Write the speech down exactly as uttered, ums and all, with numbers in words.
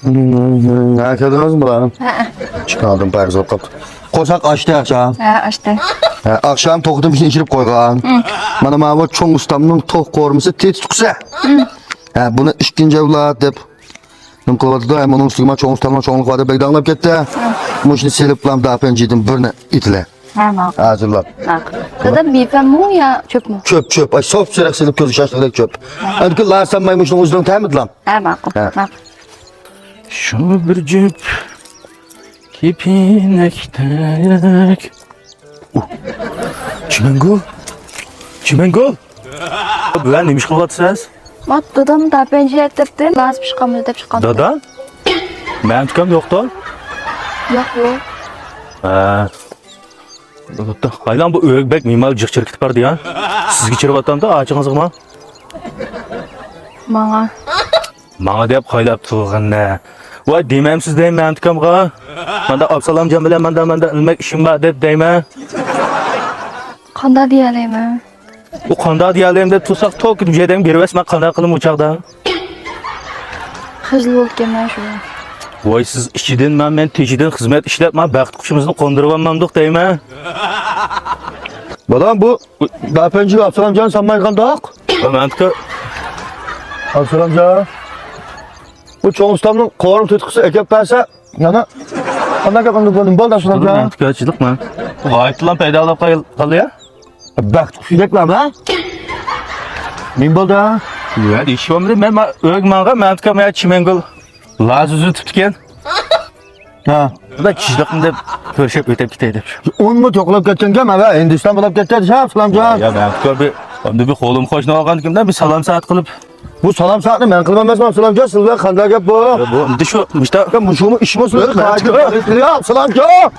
ھە، كەلدىڭىزمۇ، بالام؟ ھە. ئىشىكنى ئالدىم، پايىز بولۇپ قاپتۇ. قورساق ئاچتى ئاخشام. ھە، ئاچتى. ھە، ئاخشام توختىمىشنى ئىچىرىپ قويغان. ھە. مانا ماۋۇ چوڭ ئۇستامنىڭ توخۇ قورۇمىسى تېتىتقۇسى. ھە، بۇنى ئىككىنچى ئەۋلاد دەپ نېمە قىلىۋاتىدۇ؟ ھە، بۇنىڭ ئۈستىگە ما چوڭ ئۇستامنىڭ چوڭلۇقى بار دەپ بەك داڭلاپ كەتتى. ھە. مۇشۇنى سېلىپلا داپەنجىدىن بىرنى ئېتىلە. ھە، ماقۇل. ھازىرلاپ. ماقۇل. دادا، مېۋەمۇ يا چۆپمۇ؟ چۆپ، چۆپ. ئاي، سوپسېرىق سېلىپ كۆزگە چاچلىقىدەك چۆپ. ھە. ئەمدى لار سالماي مۇشۇنىڭ ئۆزىنىڭ تەمىدىلا. ھە، ماقۇل. ھە. ماقۇل. شۇ بىر جۈپ كېپىنەكتەك. ئۇ، چىمەنگۈل. چىمەنگۈل. بۈۋە، نېمە ئىش قىلىۋاتىسىز؟ ما دادام داپەنجى ئەتتىردى، لازىپ چىقامدۇ دەپ چىققان. دادا؟ مەن ئۇكام يوقتۇ؟ يوق، يوق. ھە. بولۇپتۇ. قايلاڭ بۇ ئۆيگە بەك مېھمان جىق چىرىپ كېتىپ بارىدۇ يا. سىزگە چىرىۋاتامدۇ، ئاچىڭىزغىمۇ؟ ماڭا. ماڭا دەپ خايلاپ تۇرغىنە. ۋاي دېمەمسىز دەيمەن ئۇكامغا. ماندا ئابسالامجان بىلەن ماندا ماندا ئىلمەك ئىشىم بار دەپ دەيمەن. قانداق دېيەلەيمەن؟ ئۇ قانداق دېيەلەيمەن دەپ تۇرساق، توك دېگەن بېرىۋەرسە، مەن قانداق قىلىمەن ئۇ چاغدا؟ خىجىل بولۇپ كەلمەن شۇ. ۋاي سىز ئىچىدىن مەن، مەن تېشىدىن خىزمەت ئىشلەپ، مەن بەخت قۇشىمىزنى قوندۇرۇۋالمامدۇق دەيمەن. بالام، بۇ داپەنجىگە ئابسالامجان سالماي قانداق؟ مەنتىكا. ئابسالامجان. بۇ چوڭ ئۇستامنىڭ قورۇق تېتىتقۇسى ئەكەپ بەرسە، يەنە قانداق گەپ ئەمدى بۇ؟ نېمە بولدى ئابسالامجان؟ مەنتىكا ئاچىلىق مەن. غايىتلام پەيدا بولۇپ قال-، قالدى يا. بەخت قۇشىدەكلا ھە؟ نېمە بولدى؟ يا، ئىش بولمىدى. مەن ما-، ئۆيگە ماڭغان، مەنتىكا مەن چىمەنگۈل لازا ئۈزۈتۈپتىكەن. ھە. بۇنداق كىشىلىكنى دەپ كۆرۈشۈپ ئۆتۈپ كېتەي دەپ. ئۇنمۇ توقۇلاپ كەتكەنكەن، مانا ھىندىستان بولاپ كەتتى، شاپ سالامجان. يا، مەن كۆر بىر، ئەمدى بىر قولۇم قوشنى ئالغان كىمدە بىر سالام سائەت قىلىپ. بۇ سالام سائەتنى مەن قىلىمەن ئەمەسمۇ، سالامجان، سىز بىلەن قانداق گەپ بۇ؟ يا، بۇ ئەمدى شۇ، مۇشتا. يا، مۇشۇمۇ ئىشمۇ سىز؟ يا، مەن يا، سالامجان.